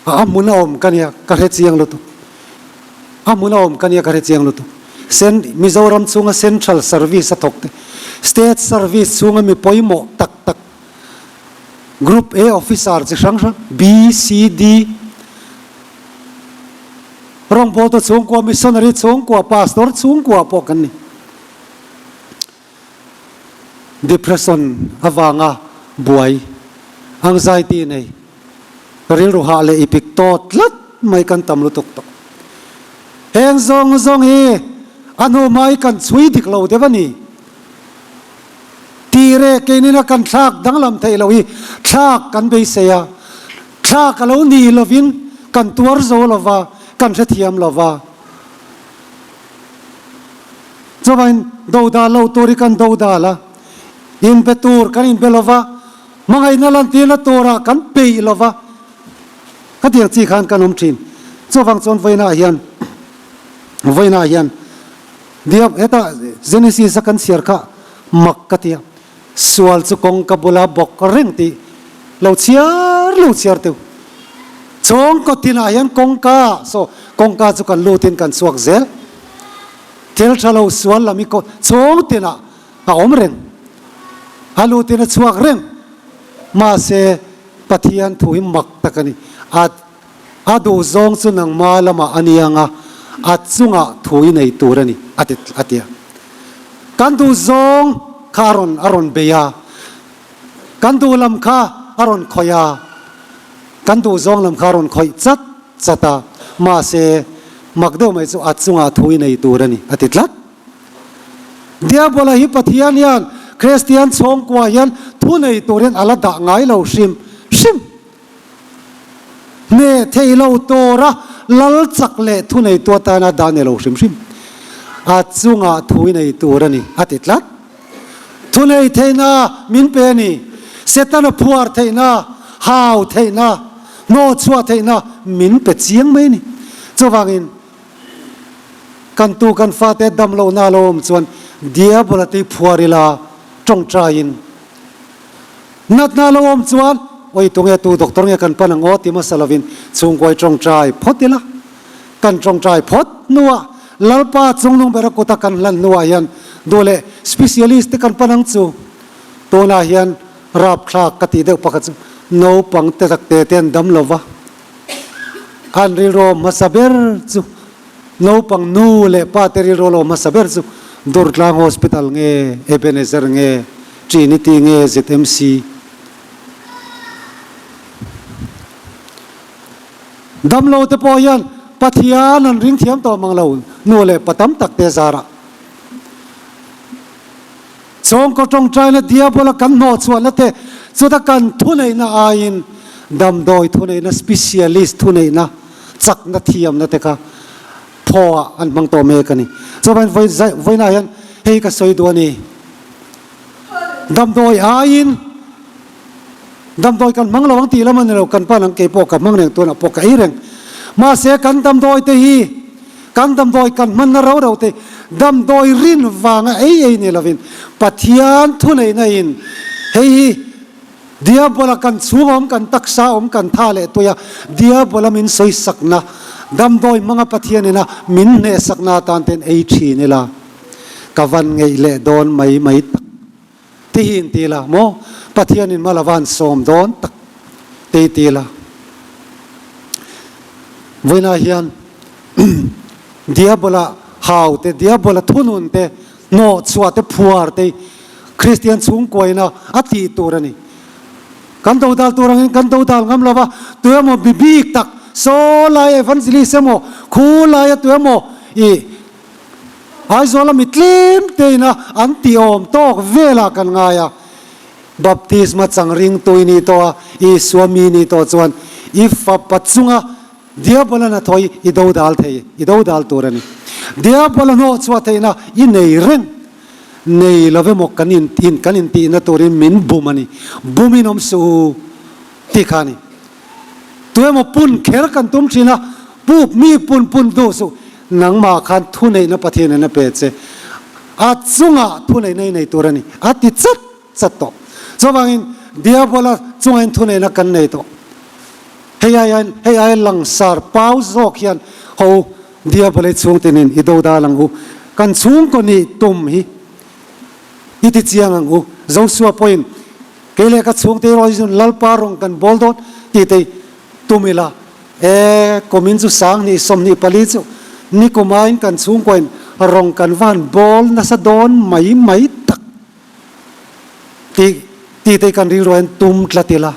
a hmun a awm ka nia ka hre chiang lutuk. A hmun a awm ka nia ka hre chiang lutuk. Cent Mizoram chhunga Central Service a thawk te, State Service chhunga mi pawimawh tak tak, Group A Officer chi hrang hrang, B, C, D, rawngbawltu chhungkua, Missionary chhungkua, Pastor chhungkua pawh kan ni. Depression avanga buai, anxiety nei, rilru hah leh ipik tawt tlat mai kan tam lutuk tawh. Heng zawng zawng hi a hnu hmai kan chhui dik lo deuh a ni. Tire keinina kan thlak danglam theih loh hi thlak kan beisei a, thlak a lo ni lovin kan tuar zo lova, kan hrethiam lova. Chuvain dodal lo tur hi kan dodal a, inbe tur kan inbe lo va, hmangaihna lantirna turah kan peih lo va, khatiang chi khan kan awm thin. Chuvang chuan vawiinah hian, vawiinah hian Diab hetah Genesis a kan chhiar kha mak ka ti a, sual chu kawngka bula bawk reng tih lo chhiar lo chhiar teuh. Chawngkaw tinah hian kawngka, so kawngka chu kan lutin kan chhuak zel. Thil tha lo sual lam hi chawng tinah a awm reng. A lutin a chhuak reng. Mahse Pathian thu hi mak tak a ni. A a duh zawng chu nangma lamah a ni ang a, a chungah thu i nei tur a ni a ti a ti a. Kan duh zawng kha a rawn a rawn bei a. Kan duh lam kha a rawn khawih a. Kan duh zawng lam kha a rawn khawih chat chat a, mahse mak deuh mai chu a chungah thu i nei tur a ni, a ti tlat. Diabola hi Pathian hian Kristian chhawngkua hian thu nei turin a la dah ngai lo hrim hrim. Hne thei lo tura lal chak leh thu neitu atana dah ni lo hrim hrim. A chungah thu i nei tur a ni, a ti tlat. Thunei theihna min pe a ni. Setana phuar theihna, hau theihna, hnawhchhuah theihna min pe chiang mai a ni. Chuvangin kan tu kan fate dam lohna a lo awm chuan Diabola tui phuar ila tawngtaiin natna a lo awm chuan awi tunge tu doctor nge kan pan ang aw ti hmasa lovin chhungkuai tawngtai phawt ila. Kan tawngtai phawt hnuah Lalpa chungnung bera kuta kan hlan hnuah hian duh leh specialist te kan pan ang chu. Tunah hian rapthlak ka tih deuh pakhat chu naupang te tak te te an dam lo va, an rilru hmasa ber chu naupang nu leh pa te rilru lo hmasa ber chu Durtlang Hospital nge Ebenezer nge Trinity nge ZMC. Damlo te pawh hian Pathian an ring thiam tawh mang lo, nu leh pa tam tak te zarah. Chawngkaw tawngtaina diabola kan hnawhchhuahna te chuta kan thuneihna aiin damdawi thuneihna, specialist thuneihna, chakna thiamna te kha phawah an hmang tawh mek a ni. Chuvain vawiinah hian hei ka sawi duh a ni. Damdawi aiin Damdawi kan hmang lo ang tih lam a ni lo, kan pan ang kei pawh ka hmang reng tunah pawh ka ei reng. Mahse kan damdawi te hi kan damdawi kan hmanna ro ro te damdawi rin vanga ei ei ni lovin Pathian thuneihna in hei hi Diabola kan chhung awm kan taksa awm kan tha leh tui a Diabola min sawisakna damdawi hmanga Pathian ina min hnehsakna atan ten ei thin ila ka van ngeih leh dawn mai mai tak. Ti hi in ti la maw? Pathianin mal a van sawm dawn tak te i ti la. Vawiinah hian Diabola hau te, Diabola thunun te, hnawhchhuah te, phuar te hi Kristian chhungkuaina a tih tur a ni. Kan dodal tur angin kan dodal ngam lo va, tu emaw mi bik tak, saw lai evangelist emaw, khu laia tu emaw i Aizawla mi tlem tein a an tih awm tawk velah kan ngai a, baptisma chang ringtu i nih tawh a, Isua mi nih tawh chuan i fapa chunga Diabolan a thawi i dodal thei, i dodal tur a ni. Diabola hnawh chhuah theihna i nei reng. Nei lo emaw kan in in kan intihna turin min bum a ni. Bumin awm suh u tih kha a ni. Tu emaw pun kher kan tum thin a, pup mi pun pun duh suh. Nangmah khan thuneihna Pathianin a pe che. A chungah thuneihna i nei tur a ni. A ti chat chat tawh. Chuvangin Diabola chungah hian thuneihna kan nei tawh. Hei ai hian hei ai langsar pau zawk hian ho Diabola i chhung tinin i do dal ang u. Kan chhungkaw nih tum hi i ti chiang ang u. Josua pawhin kei leh ka chhungte erawh hi chuan Lalpa rawng kan bawl dawn tih te tum ila. E, kumin chu 2024 chu nikumain kan chhungkuain rawng kan van bawl nasa dawn mai mai tak. Tih tih te kan rilru hian tum tlat ila.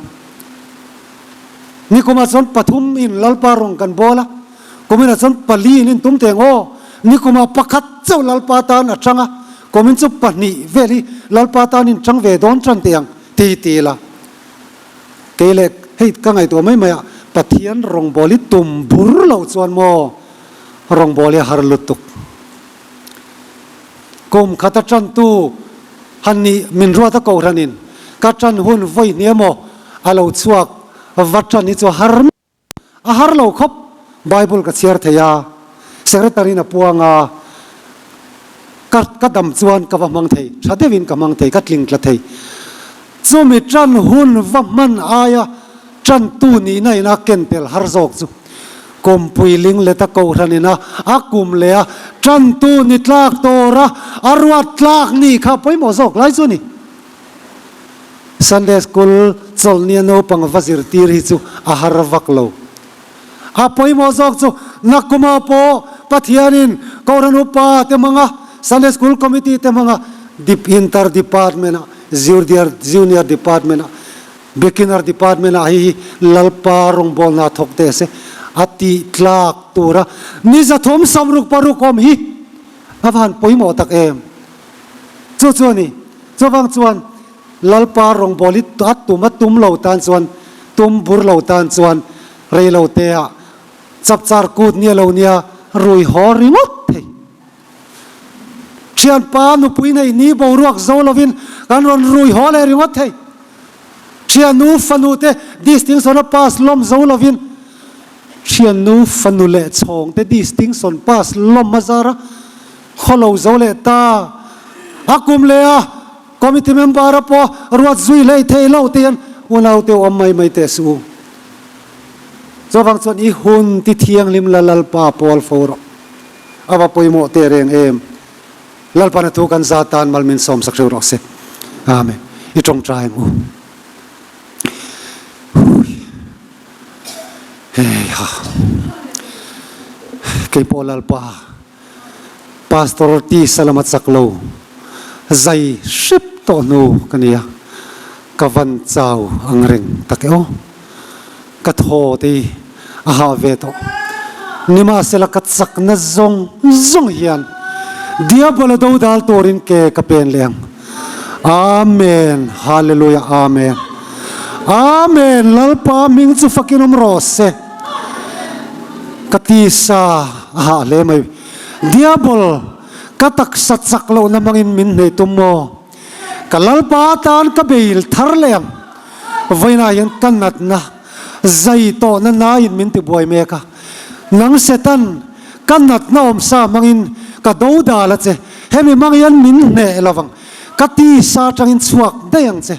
Nikumah chuan pathum in Lalpa rawng kan bawl a, kuminah chuan pali in in tum teng aw. Nikumah pakhat chauh Lalpa tan a chang a, kumin chu pahnih vel hi Lalpa tan in chang ve dawn tan teh ang ti ti ila. Kei leh hei ka ngaihtuah mai mai a, Pathian rawngbawl hi tum bur loh chuan maw rawngbawl hi a har lutuk. Kum khat a tantu han nih min ruat a kohhranin ka tan hun vawi hnih emaw a lo chhuak va tan hi chu har a har lo khawp. Bible ka chhiar thei a, secretary in a puang a, ka ka dam chuan ka va hmang thei, tha deuhin ka hmang thei, ka tling tla thei. Chumi tan hun va hman aia tantu nihna ina ken tel har zawk chu Kawmpui ling let a kohhran ina a kum leh a tantu ni tlak tura a ruat tlak ni kha pawimawh zawk lai chu a ni. Sunday School chawlhnia naupang va zirtir hi chu a har vak lo. A pawimawh zawk chu Nakuma pawh Pathianin Kohhran Upa te hmanga Sunday School Committee te hmanga Inter Department ah Junior Department ah Beginner Department ah hei hi Lalpa rawngbawlna thawk teh se a tih tlak tura ni 366 awm hi a va han pawimawh tak em. Chu chu a ni. Chuvang chuan Lalpa rawngbâwl hi a tum a tum lo tân chuan, tum bur lo tân chuan rei lo te ah chapchar kût nia lo nia rui haw ringawt thei. Thianpa nupui nei ni boruak zo lovin kan rawn rui haw leh ringawt thei. Thiannu fanu te distinction a pass lawm zo lovin thiannu fanu leh chhawng te distinction pass lawm a zar a khaw lo zo leh ta. A kum leh a Committee member a pawh ruat zui hlei thei lo te hian unaute awm mai mai teh suh u. Chuvang chuan i hun ti thianghlim la Lalpa pawl fo rawh. A va pawimawh teh reng em. Lalpa na thu kan za tan mal min sawm sak hreuh rawh se. Amen. I tawngtai ang u. Hei ha. Keipawh Lalpa. Pastor tisa lama chak lo zai hrep tawh hnu ka ni a, ka van chau ang reng tak e aw. Ka thaw te hi a hah ve tawh. Nimahsela ka chakna zawng zawng hian Diabola do dal turin ke ka pen leh ang. Amen Hallelujah Amen Amen Lalpa hming chu fakin awm rawh se. Ka tisa a hah hle mai. Diabol, ka taksa chak lohna hmangin min hmei tum maw? Ka Lalpa atan ka beil thar leh ang. Vawiinah hian ka natna zai tawhna nain min tibuai mek a. Nang Satan, ka natna awmsa hmangin ka do dal a che. Hemi hmang hian min hneh lo vang. Ka tisa atangin chhuak daih ang che.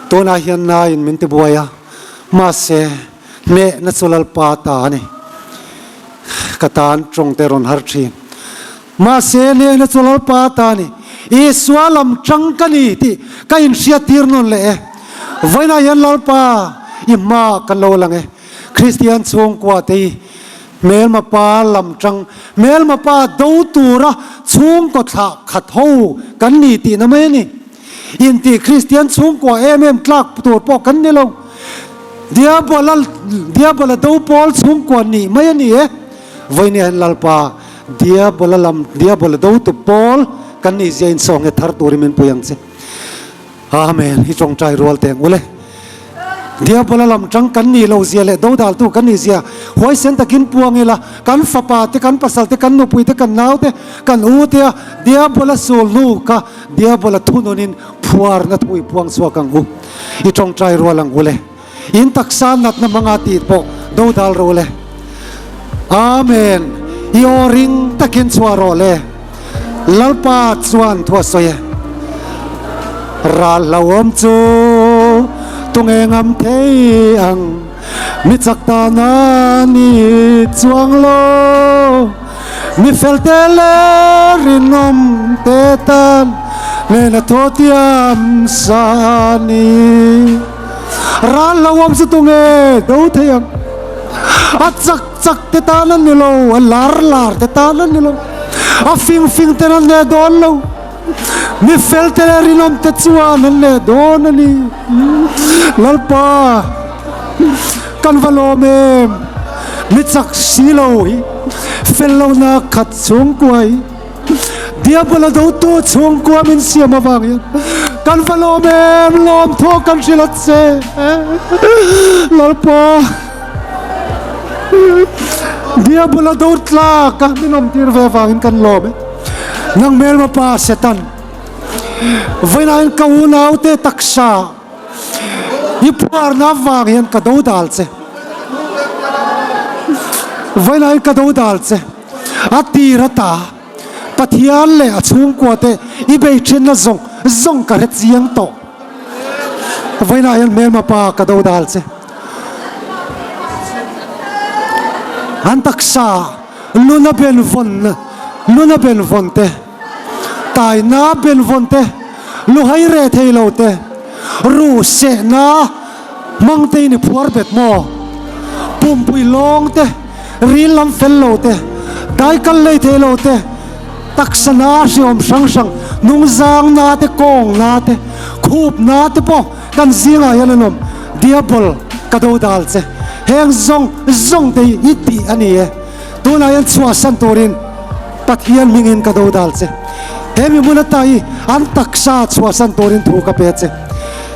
Tunah hian nain min tibuai a. Mahse, Hnehna chu Lalpa ta a ni. Ka tan tawng te rawn har thin. Mahse, hnehna chu Lalpa ta a ni. Isua lam tang ka ni tih ka inhriat tir nawn leh e. Vawiinah hian Lalpa i hmaah kan lo lang e. Kristian chhungkua te hi hmelma pa lam tang, hmelma pa do tura chhungkaw thlah khat ho kan ni tihna mai a ni. Inti Kristian chhungkua em em tlak tur pawh kan ni lo. Diabola Diabola do pawl chhungkua nih mai a ni e. Vawinia hian Lalpa Diabola lam Diabola do tu pawl kan nih zia in saw nge thar turin min pui ang che. Amen. I tawngtai rual teng ule. Diabola lam tang kan nih lo zia leh dodaltu kan nih zia huaisen takin puang ila, kan fapa te, kan pasal te, kan nupui te, kan nau te, kan u te a Diabola sul hnu kha Diabola thununin phuarna thu i puang chhuak ang u. I tawngtai rual ang u le. In taksa natna hmanga tih pawh dodal rawh u le. Amen. I aw ring takin chhuah rawh le. Lalpa chuan thu a sawi e. Ral hlauhawm chu tunge ngam thei ang, mi chak tana ni chuang lo. Mi felte leh rinawm te tan hnena thaw tiam sa a ni. Ral hlauhawm chu tunge do thei ang? A chak chak te tan a ni lo, a lar lar te tan a ni lo, a fing fing ten an leh dawn lo, mi fel te leh rinawm te chuan an leh dawn a ni. Lalpa, kan va lawm em? Mi chak si lo hi, fel lohna khat chhungkua hi, Diabola dotu chhungkua min siam avang hian kan va lawm em? Lawm thaw kan hrilh a che. Lalpa, Diabola do tlak a min awm tir ve avangin kan lawm e. Nang hmelma pa Satan, vawilain ka unaute taksa i phuarna avang hian ka do dal che. Vawilain ka do dal che. A tir ata Pathian leh a chhungkuate i bei thinna zawng zawng ka hre chiang tawh. Vawiinah hian hmelma pa ka do dal che. An taksa luna ben vawn luna ben vawn te, taina ben vawn te, luhai reh thei lo te, ruh sehna hmang te in i phuar bet maw? Pumpui lawng te, ril lam fel lo te, dai kal lei thei lo te, taksa na hriawm hrang hrang, nungzang na te, kawng na te, khup na te pawh kan zingah hian an awm. Diabol ka do dal che. Heng zawng zawng te hi i tih a ni e. Tunah hian chhuahsan turin Pathian hmingin ka do dal che. He mi hmun ata hi an taksa chhuahsan turin thu ka pe che.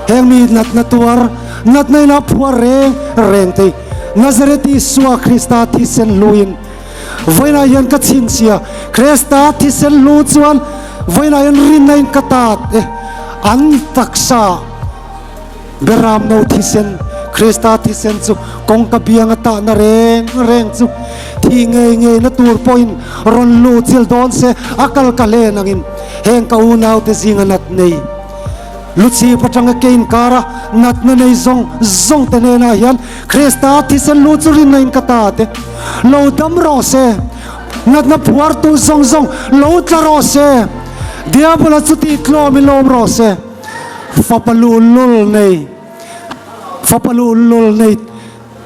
Heng mi natna tuar, natna ina phuar reng reng thei Nazareth Isua Krista thisen hluin vawiinah hian ka chhinchhia. Krista thisen hlu chuan vawiinah hian rinna in ka tat e. An taksa Beram no thisen, Krista thisen chu kawngka bianga tahna reng reng chu thi ngei ngei na tur pawhin rawn lu chil dawn se a kal ka hlen angin heng ka unaute zinga nat nei Luchhip atanga ke inkara natna nei zawng zawng te hnenah hian Krista thisen lu chu rinna in ka ta te lo dam rawh se, natna phuartu zawng zawng lo tla rawh se, Diabola chu tih tlawm in lawm rawh se, fapa luhlul nei fapa luhlul nei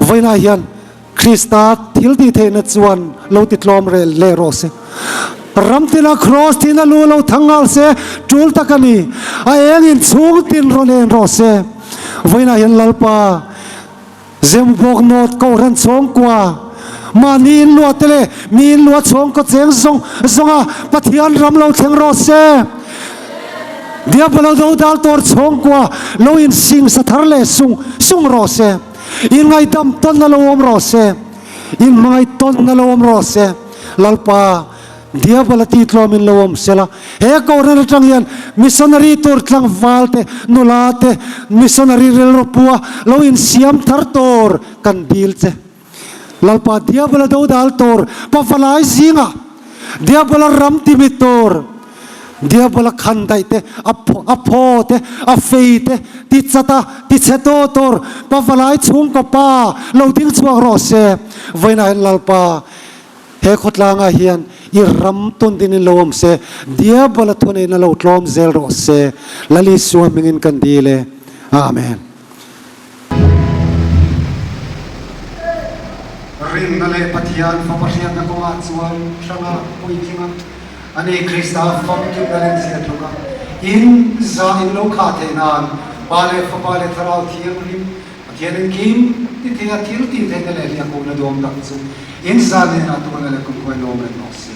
vawiinah hian Krista thil tih theihna chuan lo ti tlawm reh leh rawh se. Ram tina Kraws tina lu lo thang nghal se, tul tak a ni. A engin chhung tin rawn en rawh se. Vawiinah hian Lalpa, Zembawk nawt Kohhran chhawngkua, mahni inluah te leh mi inluah chhawngkaw cheng zawng zawnga Pathian ram lo thleng rawh se. Diabolo dodal tur chhawngkua lo insingsa thar leh sung sung rawh se. In ngaihdam tawn na lo awm rawh se, in hmangaih tawn na lo awm rawh se, Lalpa, Diabol a tih tlawm in lo awm se la, he Kohhran atang hian missionary tur tlangval te, nula te, missionary rilru pua lo insiam thar tur kan dil che. Lalpa, Diabol a dodal tur pavalai zingah Diabol a ram timi tur, Diabola khan daih te, a a phaw te, a fei te, ti chat a, ti chhe taw tur, pavalai chhungkaw pa lo ding chhuak rawh se. Vawiinah hian Lalpa, he khawtlangah hian i ram tun dingin lo awm se, Diabola thuneihna lo tlawm zel rawh se. Lal Isua hmingin kan dil e. Amen. Rinna leh Pathian Fapa hriatna kawngah chuan hranga puitling a, ani Krista famkimna leh zia tluka in za in lo khah theih nan Pa leh Fapa leh Thlarau Thianghlim Pathian in kim ti thei a thil tih theihna leh hliahkuhna duam tak chu in za hnenah tuna leh kumkhuai lawm reng rawh se.